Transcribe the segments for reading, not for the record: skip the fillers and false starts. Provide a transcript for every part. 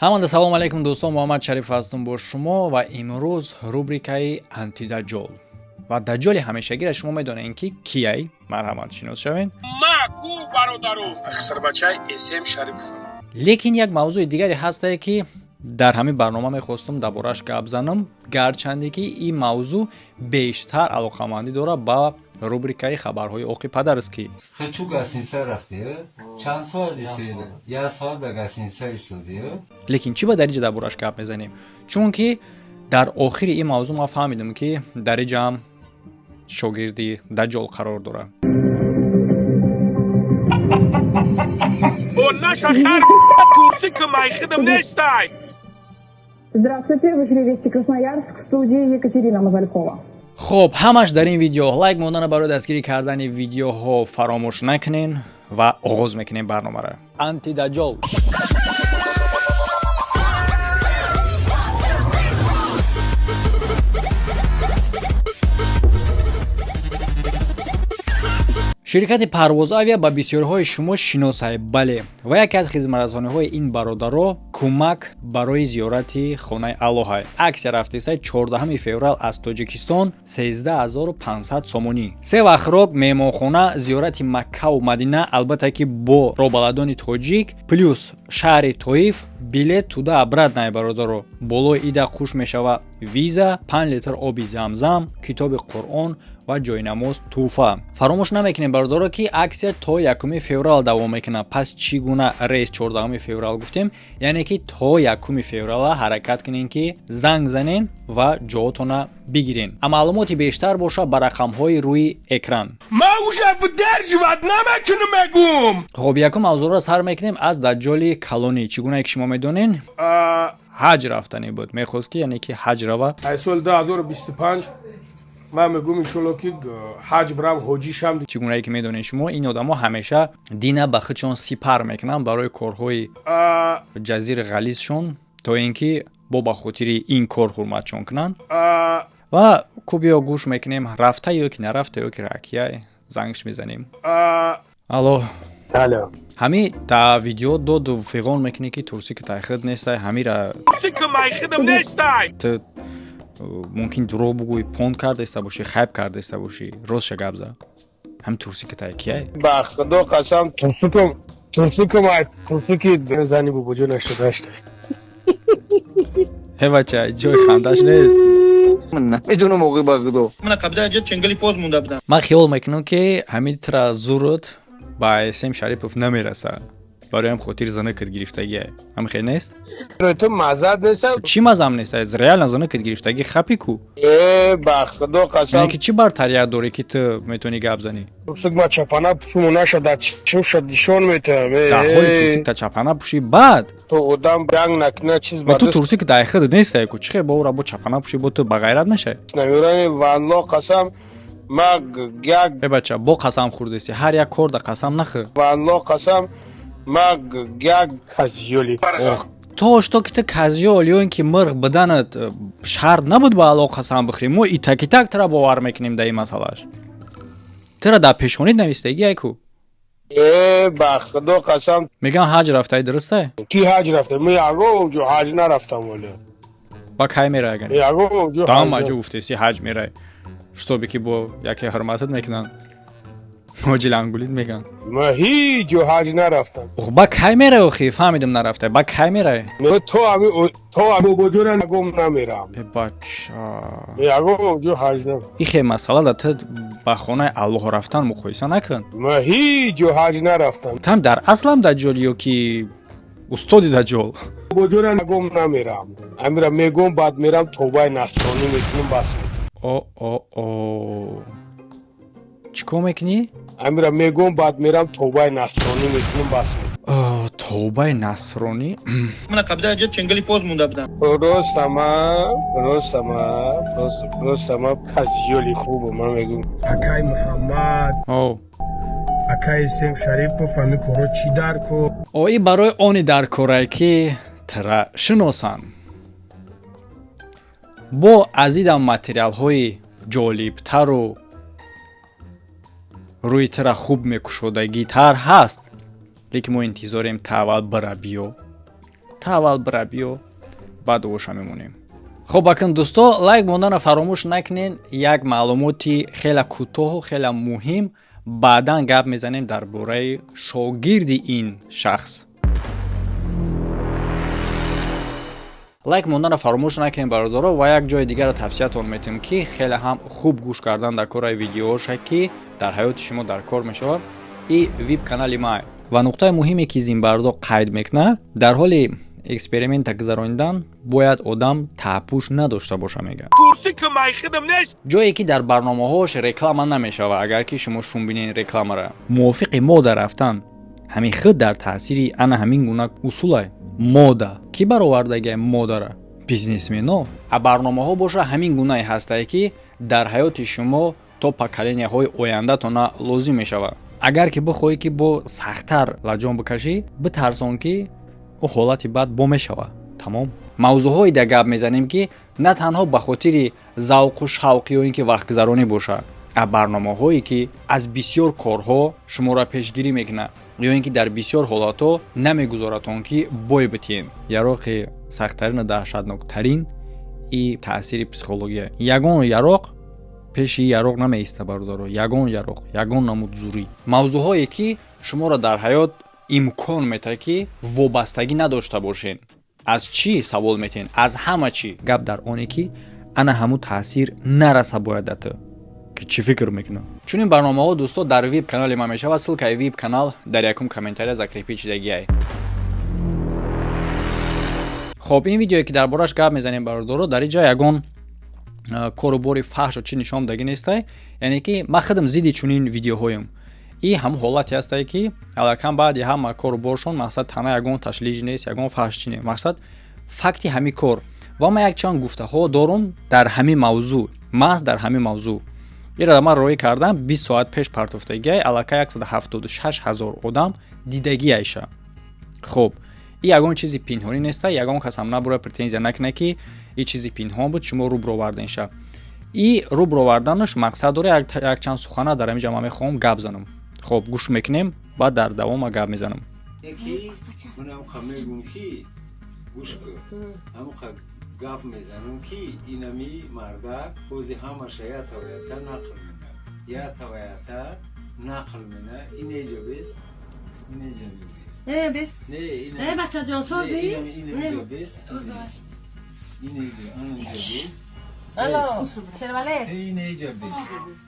Ҳаманда салому алайкум, дӯстон. Муҳаммад Шариф ҳастам бо шумо ва имрӯз рубрикаи антидаҷол ва даҷоли ҳамешагира шумо медонед, ки кияй. Марҳамат, шинос шавед. Ма ку бародару хисрбачаи Эсем Шарипов. Лекин як мавзӯи дигаре ҳастае, ки дар ҳамин барнома мехостум дар борааш гап занам, гарчанде ки ин мавзӯъ бештар алоқамандӣ дорад ба рубрикаи хабарҳои оқи падарский. Чу гостиница рафтӣ? Чанд соат истоди? Як соат дар гостиница истодӣ? Лекин чӣ ба дар инҷа дар борааш гап мезанем? Чунки дар охири ин мавзӯъ ман фаҳмидам, ки дар инҷаам шогирди даҷол қарор дорад. Бо наша хар турси ки майхидам нестай. Здравствуйте, в эфире «Вести Красноярск», в студии Екатерина Мазалькова. Хуб, ҳамаш дар ин видео. Лайк мондана барои дастгирӣ кардани видеоҳо фаромӯш накунен ва оғоз мекунем барномаро. Антидаҷол. Ширкати Парвоз Авиа ба бисёриҳои шумо шиносай, бале, ва яке аз хизматрасониҳои ин бародаро кӯмак барои зиёрати хонаи Аллоҳай. Аксия рафтисай 14 феврал аз Тоҷикистон, 13 500 сомонӣ, се вақт хӯрок, меҳмонхона, зиёрати Маккаву Мадина, албатта ки бо робаладони тоҷик, плюс шаҳри Тоиф, билет туда обратно. Бародаро, болои ида қуш мешава виза, 5 литр оби Замзам, китоби Қуръон ва ҷойнамоз тӯҳфа. Фаромӯш намекунем, бародаро, ки аксия то 1 феврал давом мекунад. Пас чӣ гуна рейс 14 феврал гуфтем? Яъне ки то 1 феврала ҳаракат кунем, ки занг занен ва ҷоотона бигирен. А маълумоти бештар боша ба рақамҳои рӯи экран. Ма уже выдерживать намекунам, мегум. Хоб, якум мавзӯъро сар мекунем аз даҷҷоли калонӣ. Чӣ гунае ки шумо медонен, ҳаҷ рафтанӣ буд, мехост ки, яъне ки ҳаҷ рава. Ай соли 2025 ман мегӯм, иншолло, ки ҳаҷ бирам, ҳоҷӣ шам. Чӣ гунае ки медонед шумо, ин одамо ҳамеша дина ба худшон сипар мекунанд барои корҳои ҷазири ғализшон, то ин ки бо ба хотири ин кор ҳурматшон кунанд. Ва кубиё гӯш мекунем, рафта ё ки нарафта, ё ки ракия. Зангш мезанем. Алло. Алло. Ҳами та видео доду фиғон мекунӣ, ки турси ки тайхид нестай, ҳамира. Турси ки майхидам нестай. Ту мумкин дурӯғ бугӯй, понт кардаиста бошӣ, хайб кардаиста бошӣ. Ростша гап за, ҳами турси ки тай кияй? Ба худо қасам, турсукум, турсукум, ай турсуки зани бобоҷон 88. Ҳе бача, ҷои хандаш нест. Намедонам, оғи, ба худо. Мана қабда ҷа ченгали поз монда будам. Ман хиёл мекунам, ки ҳамин тра зурут ба Эсем Шарипов намераса, барои ҳам хотир занакат гирифтагия. Ҳам хел нест? Ту маззат нест. Чӣ мазам нест? Реально занакат гирифтагӣ, хапи ку. Э, ба худо қасам. Яъне ки чӣ бартарият дорӣ, ки ту метавонӣ гап занӣ? Турсук ма чапана пушуму нашада, чимша нишон метаҳам. Дар ҳоли турсик та чапана пушӣ, баъд То одам ранг накуна, чиз ба ту турсик дар худ нестай ку. Чӣ хел бо ӯра бо чапана пушӣ, бо ту ба ғайрат мешавӣ? Намерани, валло қасам, ма як Э бача, бо қасам хӯрдеси, ҳар як кор да қасам нахӯр. Валло қасам, ма як казёли. Ох, то что ки ту казёл ё ин ки мирғ буданат шарт набуд ба Алло қасам бихӯрӣ. Мо итак-итак тура бовар мекунем дар ин масъалаш. Тура дар пешонид навистагӣ ай ку. Э, ба худо қасам. Мегӯям, ҳаҷ рафтаи, дурустай? Ки ҳаҷ рафта? Ма ягон ҷо ҳаҷ нарафтам вале. Ба кай мерай агар? Ягон ҷо. Дам маҷо гуфтеси, ҳаҷ мерай, шутобе ки бо яке ҳурматат мекунанд, ҳоҷи лангулит мегӯянд. Ма ҳеҷ ҷо ҳаҷ нарафтам. Ох, ба кай мерай охи? Фаҳмидам, нарафтай, ба кай мерай? То ами то бобоҷона гум намерам. Э бача. Ягон ҷо ҳаҷ на. Ихе масъала да ту ба хонаи Аллоҳ рафтан муқоиса накун. Ма ҳеҷ ҷо ҳаҷ нарафтам. Там дар аслам даҷҷол ё ки устоди даҷҷол? Бобоҷона гум намерам, амира мегум, баъд мерам, тобаи насронӣ мекунем, бас. О о о, чӣ кор мекунӣ? Амира мегум, баъд мерам, тобаи насронӣ мекунем, бас. Тобаи насронӣ. Мана қабда ҷа ченгали поз монда будам. Ростама, ростама, ростама, казёли хубо ман мегум, акай Муҳаммад. О. Акай Сем Шарипов, ами коро чӣ дар кор? Ои барои они дар корае, ки тра шиносанд, бо аз идам материалҳои ҷолибтару рӯи тира хуб мекушодагитар ҳаст, лекин мо интизорем та аввал бира биё. Та аввал бира биё, баъд овоша мемонем. Хоб, акн, дӯсто, лайк монданро фаромӯш накунен. Як маълумоти хеле кӯтоҳу хеле муҳим, баъдан гап мезанем дар бораи шогирди ин шахс. Лайк монданро фаромӯш накунед, бародаро, ва як ҷои дигарро тавсиятон метиҳем, ки хеле ҳам хуб гӯш кардан дар кораи видеоҳоша, ки дар ҳаёти шумо дар кор мешавад. И вип канали май. Ва нуқтаи муҳиме, ки Зимбардо қайд мекунад: дар ҳоли эксперимента гузаронидан бояд одам таҳпӯш надошта боша, мегӯяд. Ҷое ки дар барномаҳош реклама намешавад, агар ки шумо шум бинед рекламара, мувофиқи мода рафтан, ҳамин худ дар таъсири ана ҳамин гуна усулай мода кӣ баровардагиай модара бизнесмено. А барномаҳо боша, ҳамин гунае ҳастае, ки дар ҳаёти шумо то поколенияҳои ояндатона лозим мешавад. Агар ки бихоҳӣ, ки бо сахттар лаҷон бикашӣ, битарсон, ки ӯ ҳолати бад бо мешавад. Тамом. Мавзӯъҳое да гап мезанем, ки на танҳо ба хотири завқу шавқ ё ин ки вақтгузаронӣ бошад, а барномаҳое, ки аз бисёр корҳо шуморо пешгирӣ мекунад ё ин ки дар бисёр ҳолатҳо намегузоратон, ки бой битиҳем. Яроқи сахттарину даҳшатноктарин и таъсири психология. Ягон яроқ пеши яроқ намеиста, бародаро, ягон яроқ, ягон намуд зурӣ. Мавзӯъҳое, ки шуморо дар ҳаёт имкон метаҳад, ки вобастагӣ надошта бошед. Аз чӣ савол метиҳен? Аз ҳама чӣ. Гап дар оне, ки ана ҳамун таъсир нараса бояд да ту, ки чӣ фикр мекунам. Чунин барномаҳо, дӯсто, дар вип канали ман мешавад. Ссылкаи вип канал дар якум комментария закрепить шидагиай. Хоб, ин видеое, ки дар бораш гап мезанем, бародаро, дар ин ҷа ягон кору бори фаҳшу чӣ нишон дагӣ нестай. Яъне ки ман худам зидди чунин видеоҳоем. И ҳамун ҳолате ҳастае, ки аллакам баъди ҳама кору боршон, мақсад, тана ягон ташлиж нест, ягон фаҳш чӣ не, мақсад, факти ҳамин кор. Ва ман якчанд гуфтаҳо дорум дар ҳамин мавзӯъ, маҳз дар ҳамин мавзӯъ. Ира ман роҳӣ кардам, 20 соат пеш партофтагиай, аллакай 176 000 одам дидагиайша. Хоб, и ягон чизи пинҳонӣ неста, ягон касам набура претензия накунад, ки и чизи пинҳон буд, шумо рӯ бироварденша. И рӯ бироварданаш мақсад дора. Якчанд сухана дар ҳамин ҷа ман мехоҳам гап занам. Хоб, гӯш мекунем, баъд дар давома гап мезанам. Ки ман ҳамқа мегум, ки гӯш кун, ҳамқа гап мезанам, ки инами мардак ҳози ҳамаша ятаваята нақл мена, ятаваята нақл мена. Инеҷа бес, инеҷа бес. Э, бес. Не, ина. Э, бачаҷон, созӣ? Инеҷа бес, инеҷа, анеҷа бес. Алло, Шервале. Инеҷа бес.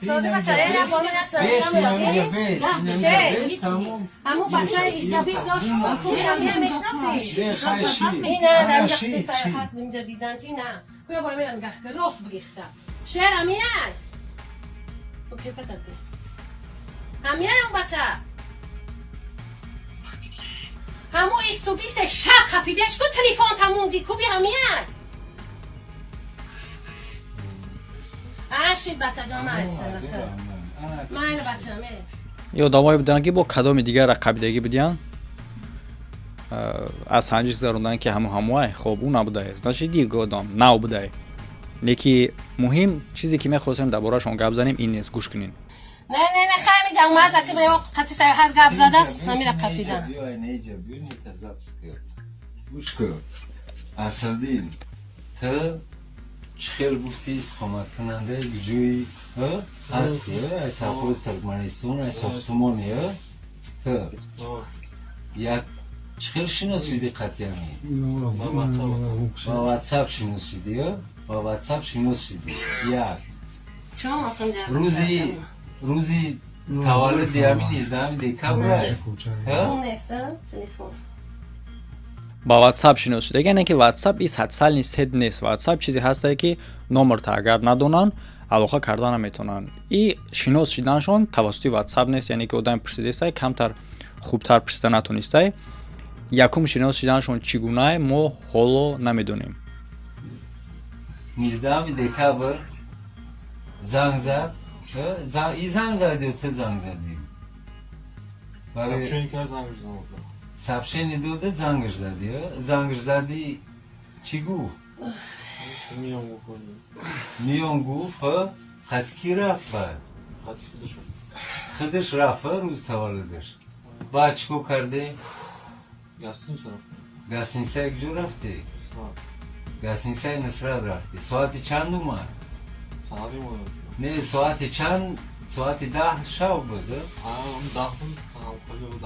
Сози, бача, э, Бес, инамиҷа бес, инамиҷа бес, тамом. Ҳамун бачаи истабис дошт, кӯя мешиноси? Не, хай, ши. Ина, дар Ана, инҷа ши, ши. саёҳат инҷа дидан, ина. Кӯя бора меран гаҳ, рост бигихта. Шер амияй. Окей, патак. Амияй он бача. Ҳамун истубист шаб хапидеш ку, телефон тамом ди, куби ҳамияй. Ашид, бачаҷон, майли, бачам, э. Ё одамое буданд, ки бо кадоми дигар рақабидагӣ будиянд, аз санҷиш гузаронданд, ки ҳаму ҳамуай. Хоб, ӯ набудае, значит, диг одам нав будае. Леки муҳим чизе, ки мехостем дар борашон гап занем, ин нест. Гӯш кунем. Не, не, не, хайми ҷамоат ки ба қати саёҳат гап задааст, намира қапидан. Биё, инеҷа биё, нета запись кард. Гӯш кун. Асалдин, ту чӣ хел гуфтӣ, истиқоматкунандаи ҷои ҳасти, ай совхози Туркманистон, ай сохтмони, ту як чӣ хел шинос шудӣ қатъиями? Ба ватсап шинос шудӣ, ба ватсап шинос шудӣ, як рӯзи таваллуди ҳамин 19 декабр. Ба ватсап шинос шуда, яъне ки ватсап и социальный сеть нест. Ватсап чизе ҳастае, ки номерта агар надонанд, алоқа карда наметавонанд. И шинос шиданашон тавассути ватсап нест, яъне ки одами пурсидестай, камтар хубтар пурсида натонистай. Якум шинос шиданашон чӣ гунае, мо ҳоло намедонем. 19 декабр занг зад, и занг задӣ, ту занг задӣ, сообщение дода, зангаш задӣ, зангаш задӣ, чӣ гуфт? Миён гуфт. Қати кӣ рафт? Баъд худаш рафт, рӯзи таваллудаш. Баъд чӣ кор кардем? Гостиницаи куҷо рафтӣ? Гостиницаи Нусрат рафтӣ. Соати чанд омад? Не, соати чанд? Соати 10 шав буд?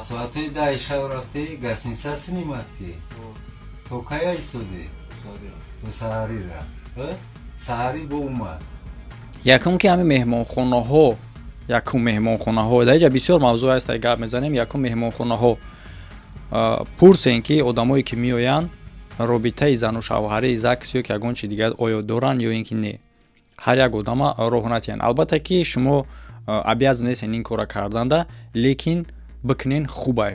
Соатҳои 10-и шав рафтӣ, гостиница снимать ки. То кая истодӣ? То саҳарира. Саҳарӣ бо омад. Якум, ки ҳамин меҳмонхонаҳо, якум меҳмонхонаҳо, дар инҷа бисёр мавзӯъ ҳаст, гап мезанем. Якум, меҳмонхонаҳо пурсен, ки одамое ки меоянд, робитаи зану шавҳарӣ, ЗАГС ё ки ягон чи дигар оё доранд ё ин ки не. Ҳар як одама роҳ натиҳанд. Албатта, ки шумо обязан нестен ин корра карданда, лекин бикунен хубай,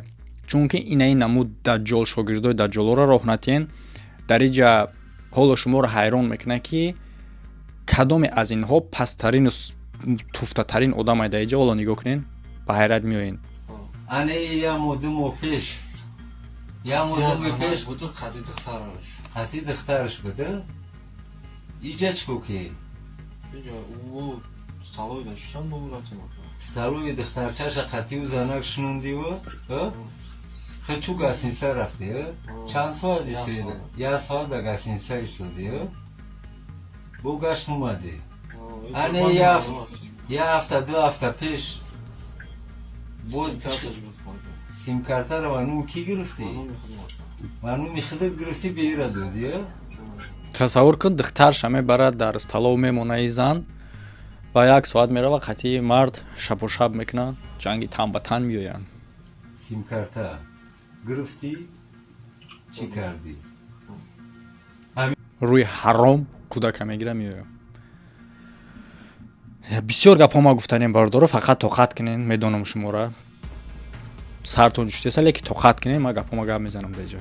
чунки инаи намуд даҷҷол, шогирдои даҷҷолоро роҳ натиҳен. Дар инҷа ҳоло шуморо ҳайрон мекунад, ки кадоме аз инҳо пасттарину туфтатарин одамай. Дар инҷа ҳоло нигоҳ кунен, ба ҳайрат меоен. Ане, як моҳ, 2 моҳ пеш, як моҳ, 2 моҳ пеш қати духтараш буда. Иҷа чӣ ко ки столовый духтарчаша қатиу занак шунундиву хечу гостиница рафтӣ. Чанд соат истоди? Як соат да гостиница истодӣ, бо гашт омадӣ. Ане, як ҳафта, 2 ҳафта пеш боз симкартаро ва нуми кӣ гирифтӣ? Ва нуми худат гирифтӣ, беира додӣ. Тасаввур кун, духтарша мебарад, дар столов мемонаи зан ва як соат мерава, қатъи мард шабошаб мекунад, ҷанги тан ба тан меоянд. Симкарта гирифтӣ, чӣ кардӣ? Рӯи ҳаром кӯдака мегира, меояд. Бисёр гапҳо ма гуфтанем, бародаро, фақат тоқат кунен. Медонам, шумора сартон ҷуштеса, лекин тоқат кунен, ма гапҳо ма гап мезанам даҷа.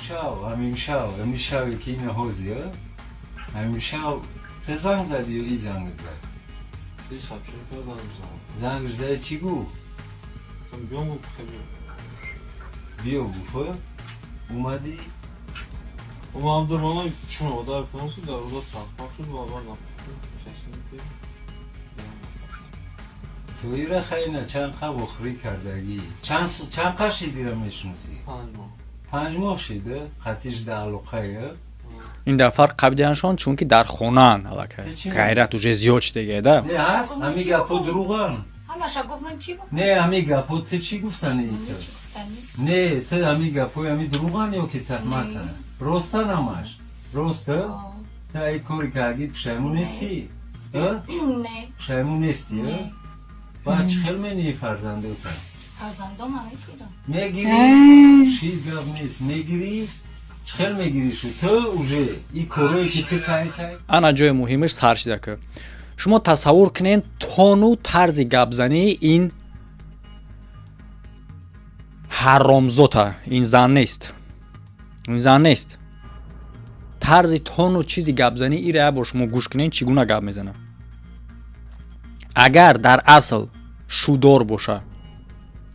Шав, ҳамин шав, ҳамин шаве ки ина ҳози, ҳамин шав ту занг задӣ ё и занг зад? Занг зади, чӣ гуфт? Биё гуфт, омадӣ. Ман дурмана чун одар кунам, ки дар рӯза трафпак шуд ва ман напушидам. Ту ира хайна чанд қа вохрӣ кардагӣ? Чанд қа шидира мешиносӣ? 5 моҳ. 5 моҳ шида қатиш да алоқая. Ин дар фарқ қабдианшон, чунки дар хонаан аллакай ғайрат уже зиёд шидагия да. Не, ҳаст, ҳами гапҳо дурӯғанд. Ҳамаша гуфт, ман чӣ? Не, ҳами гапҳо ту чӣ гуфтани ту? Не, ту ҳами гапҳои ҳами дурӯғанд ё ки таҳматанд? Ростан, ҳамаш роста? Ту ай кори кардӣ пушаймон нестӣ? Не. Пушаймон нестӣ? Баъд чӣ хел мении фарзандота? Фарзандома мегирам. Мегирӣ, шид гап нест, мегирӣ. Чӣ хел мегиришу ту уже и корое ки ту кайсай? Ана ҷои муҳимаш сар шида, ки шумо тасаввур кунед тону тарзи гапзании ин ҳаромзота. Ин зан нест, ин зан нест. Тарзи тону чизи гапзанӣ ира як бор шумо гӯш кунед, чӣ гуна гап мезанад. Агар дар асл шудор боша,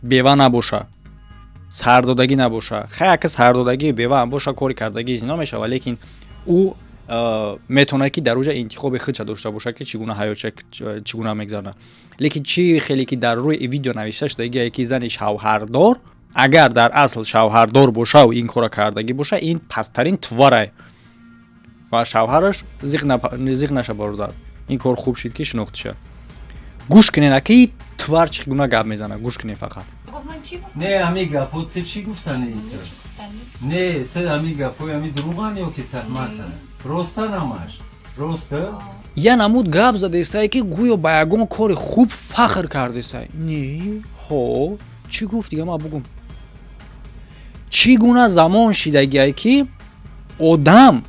бева набоша, сардодагӣ набоша, хай, ака, сардодагӣ бева боша, кори кардагӣ зино мешава, лекин ӯ метавонад, ки дар уҷа интихоби худша дошта бошад, ки чӣ гуна ҳаётша чӣ гуна мегзаронад. Лекин чӣ хеле ки дар рӯи видео навишта шудагие, ки зани шавҳардор, агар дар асл шавҳардор бошаву ин кора кардагӣ боша, ин пасттарин тварай ва шавҳараш зиқ наша. Бародар, ин кор хуб шид, ки шинохта шад. Гӯш кунед, аки твар чӣ гуна гап мезанад, гӯш кунед фақат. Не, ҳами гапҳо ту чӣ гуфтани ту? Не, ту ҳами гапҳои ҳами дурӯғанд ё ки таҳматанд? Ростан, ҳамаш роста? Я намуд гап задестае, ки гӯё ба ягон кори хуб фахр кардестай. Не, ҳо, чӣ гуфт дига? Ма бугум, чӣ гуна замон шидагие, ки одам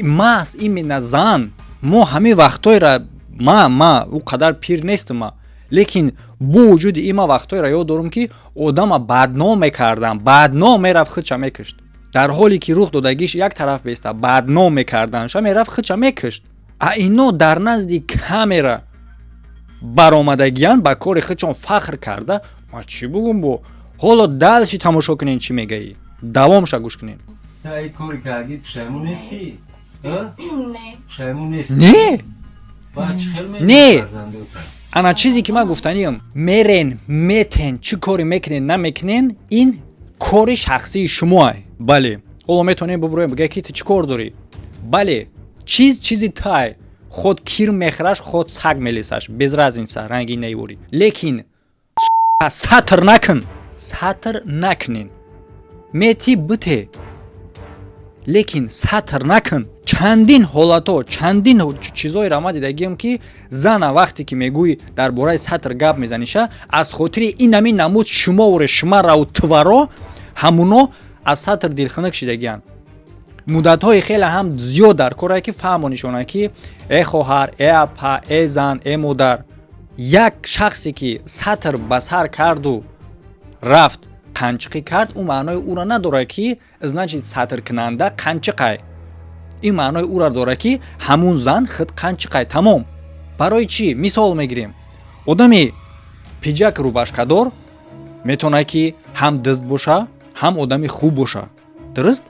маст, именно зан. Мо ҳамин вақтҳоеро, ма ӯ қадар пир нестам ма, лекин бо вуҷуди ин ма вақтҳоеро ёд дорам, ки одама бадном мекардам, бадном мерафт, худша мекушт. Дар ҳоле ки рух додагиш як тараф беста, бадном мекарданша, мерафт, худша мекушт. А ино дар назди камера баромадагиян, ба кори худшон фахр карда. Ма чӣ бугум? Бо ҳоло дальше тамошо кунен, чӣ мегаӣ, давомша гӯш кунен. Ту ай кори кардӣ пушаймон нестӣ? Пушаймон нестӣ? Не. Баъд чӣ хел Не. мении фарзандота? Ана чизе ки ман гуфтаниям: мерен, метен, чӣ коре мекунен, намекунен, ин кори шахсии шумоа. Бале, ҳоло метавонем бубуроем, бигӯя, ки ту чӣ кор дорӣ? Бале, чиз чизи тай, худ кир мехӯраш, худ саг мелесаш, без разница, ранги неворӣ, лекин сатр накун, сатр накунен. Мети бите, лекин сатр накун. Чандин ҳолатҳо, чандин чизҳоеро ман дидагиам, ки зана вақте ки мегӯӣ, дар бораи сатр гап мезаниша, аз хотири инами намуд шумовре шумараву тваро ҳамуно аз сатр дилхунук шидагианд. Муддатҳои хеле ҳам зиёд дар корае, ки фаҳмонишонад, ки э хоҳар, э апа, э зан, э модар, як шахсе ки сатр ба сар карду рафт, қанчиқӣ кард, ӯ маънои ӯро надорад, ки значит сатркунанда қанчиқай. Ин маънои ӯро дорад, ки ҳамун зан худ қанчиқай, тамом. Барои чӣ мисол мегирем? Одами пиджак, рубашкадор метавонад, ки ҳам дизд боша, ҳам одами хуб боша. Дуруст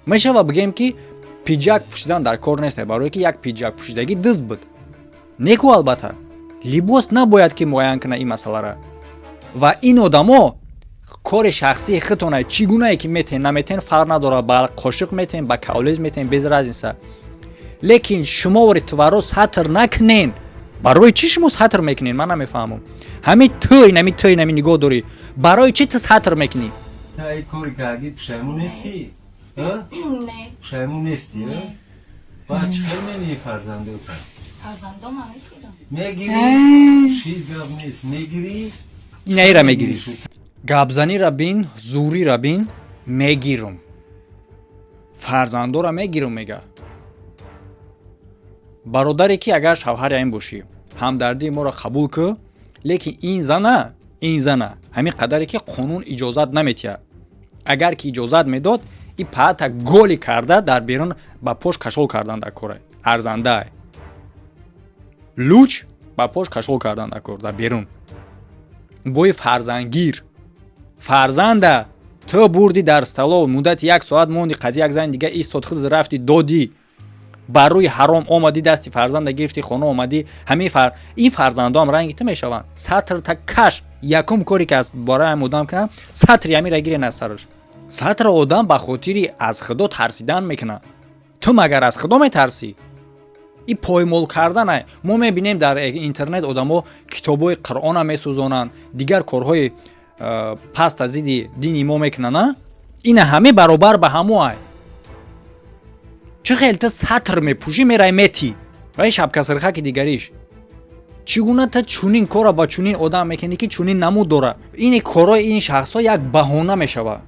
мешава, бигӯем, ки пиджак пӯшидан дар кор нест, барое ки як пиджак пӯшидагӣ дизд буд неку. Албатта, либос набояд, ки муайян кунад ин масъалара. Ва ин одамо кори шахсии худтона чӣ гунае ки метен, наметен, фарқ надорад, ба қошиқ метен, ба кавлез метен, без разница, лекин шумовори тваро сатр накунен. Барои чӣ шумо сатр мекунен, ман намефаҳмам. Ҳами ту, инами ту, инами нигоҳ дорӣ, барои чӣ ту сатр мекунӣ? Та ин кори кардӣ, пушаймон нестӣ? Не. Пушаймон нестӣ? Баъд чӣ хел мении фарзандота? Фарзандома мегирам. Мегирӣ, шид гап нест, мегирӣ. Инаира мегирӣ. Гапзанира бин, зурира бин. Мегирум фарзандора, мегирум, мега. Бародаре, ки агар шавҳари айн бошӣ, ҳамдардии моро қабул кӯ, лекин ин зана ҳамин қадаре, ки қонун иҷозат наметиҳад. Агар ки иҷозат медод, и паата голи карда дар берун ба пош кашол кардан дар кора арзандаа, луч ба пош кашол кардан дар кор дар берун бои фарзандгир. Фарзанда ту бурди, дар столов муддати як соат монди, қази як зани дига истод, худ рафти додӣ, бар рӯи ҳаром омадӣ, дасти фарзанда гирифти, хона омадӣ. Ҳамин ин фарзандоам ранги ту мешаванд. Сатрта каш. Якум коре, ки аз бораи одам кунам, сатри ҳамира гирен аз сараш. Сатра одам ба хотири аз худо тарсидан мекунад. Ту магар аз худо метарсӣ? И поймол кардана мо мебинем дар интернет, одамо китобҳои Қуръона месӯзонанд, дигар корҳои паст аз зидди дини мо мекунанд. Ина ҳаме баробар ба ҳамоай. Чӣ хел ту сатр мепӯшӣ, мерай, метӣ ва шапкасирхаки дигариш? Чӣ гуна ту чунин корро ба чунин одам мекунӣ, ки чунин намуд дорад? Ини корҳои ин шахсҳо як баҳона мешавад,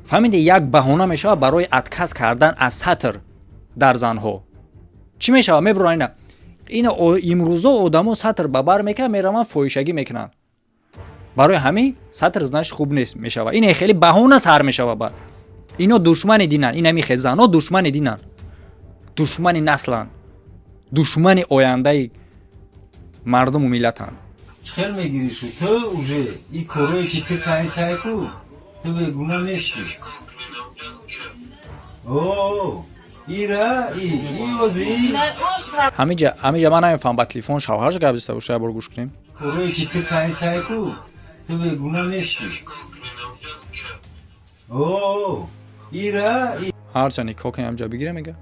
фаҳмиде? Як баҳона мешавад барои отказ кардан аз сатр дар занҳо. Чӣ мешавад? Мебуранд ина имрӯзо одамо сатр ба бар мекунанд, мераванд, фоҳишагӣ мекунанд. Барои ҳамин сатр, значит, хуб нест мешавад. Ин хеле баҳона сар мешавад. Баъд ино душмани динанд. Инами хезанҳо душмани динанд, душмани насланд, душмани ояндаи мардуму миллатанд. Чӣ хел мегиришу ту уже и корое, ки ту кайсай ку, ту бегуна нестӣ. О ира и ози. Ҳамиҷа ман намефаҳмам, ба телефон шавҳараш гап зиста боша. Як бор гӯш кунем. Корое, ки ту кайсай ку, ту бегуна нестӣ. О ира. Ҳарчанд никоҳ кунем, ҳамҷа бигирем, мега.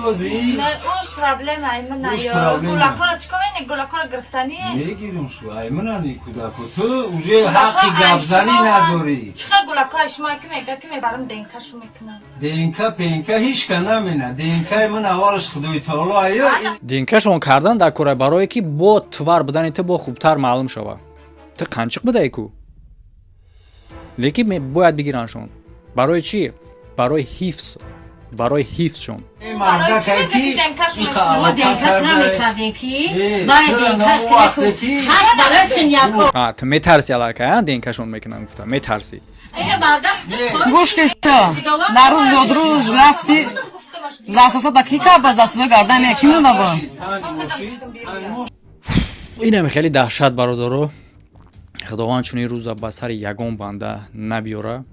Ози. Не, уж проблема ай мана. Уж ё проблема. Гулакора чикор мене, гулакора гирифтание? Мегирим шу, ай манани кудако, ту уже ҳаққи гапзанӣ надорӣ. Чиха гулакора шумо ки мега, ки мебарам, ДНК шу мекунам. ДНК ПНК ҳичка намена. ДНКи ман аввалаш Худои таоло аю. ДНКшон кардан дар кора, барое ки бо твар будани ту бо хубтар маълум шавад, ту қанчиқ будаи ку, лекин бояд бигираншон. Барои чӣ? Барои ҳифз, барои ҳифзшон. Мардакай ки иқа Мо алоқа ДНК карда. намекардем, ки Э, баре чара ДНКш на вақте ки- ҳаст барои синяко. А ту метарси аллакай, а ДНКшон мекунам гуфта метарси. Э, мардак. Гӯш киса, дар рӯз зодрӯз рафти, засосота ки кард, ба засосои гардан ки монда ба? Инам хеле даҳшат, бародаро. Худованд чунин рӯза ба сари ягон банда набиёра.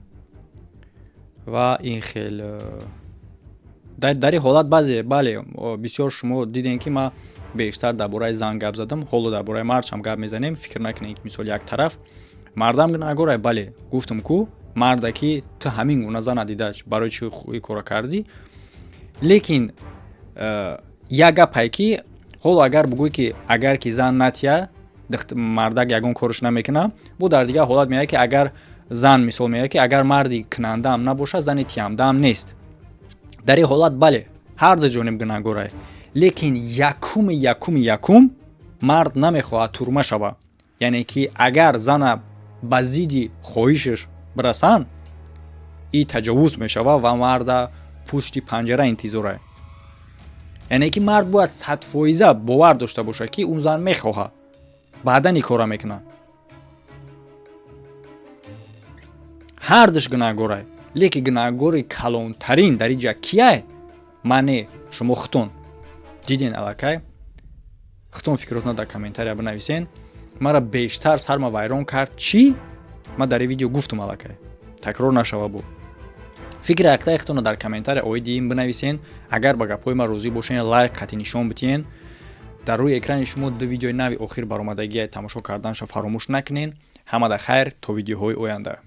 Ва ин хел дар ин ҳолат баъзе, бале, бисёр шумо дидем, ки ман бештар дар бораи зан гап задам. Ҳоло дар бораи мардшам гап мезанем. Фикр накунед, ки мисол як тараф мардам гунаҳгорай. Бале, гуфтам ку. Марда, ки ту ҳамин гуна зана дида, барои чӣ ин кора кардӣ? Лекин як гапае, ки ҳоло агар бугӯй, ки агар ки зан натия, мардак ягон корш намекунад, бо дар дигар ҳолат меояд, ки агар зан, мисол, меояд, ки агар марди кунандаам набошад, зани тиямдаам нест. Дар ин ҳолат, бале, ҳар ду ҷониб гунаҳгорае, лекин якуми якуми якум мард намехоҳад турма шава. Яъне ки агар зана ба зидди хоҳишаш бирасанд, и таҷовуз мешава ва марда пушти панҷара интизорае. Яъне ки мард бояд 100% бовар дошта бошад, ки он зан мехоҳад, баъдан ин кора мекунад. Ҳардуш гунаҳгорай, лекин гунаҳгори калонтарин дар ин ҷа кияй? Ман не, шумо худтон диден. Аллакай худтон фикротона дар комментария бинависен. Мара бештар сарма вайрон кард чӣ? Ман дар ин видео гуфтум, аллакай такрор нашава. Бу фикри ҳақиқаи худтонро дар комментария оиди ин бинависен. Агар ба гапҳои ман розӣ бошен, лайк қатъи нишон битиҳен. Дар рӯи экрани шумо ду видеои нави охир баромадагия, тамошо карданашро фаромӯш накунен. Ҳамада хайр, то видеоҳои оянда.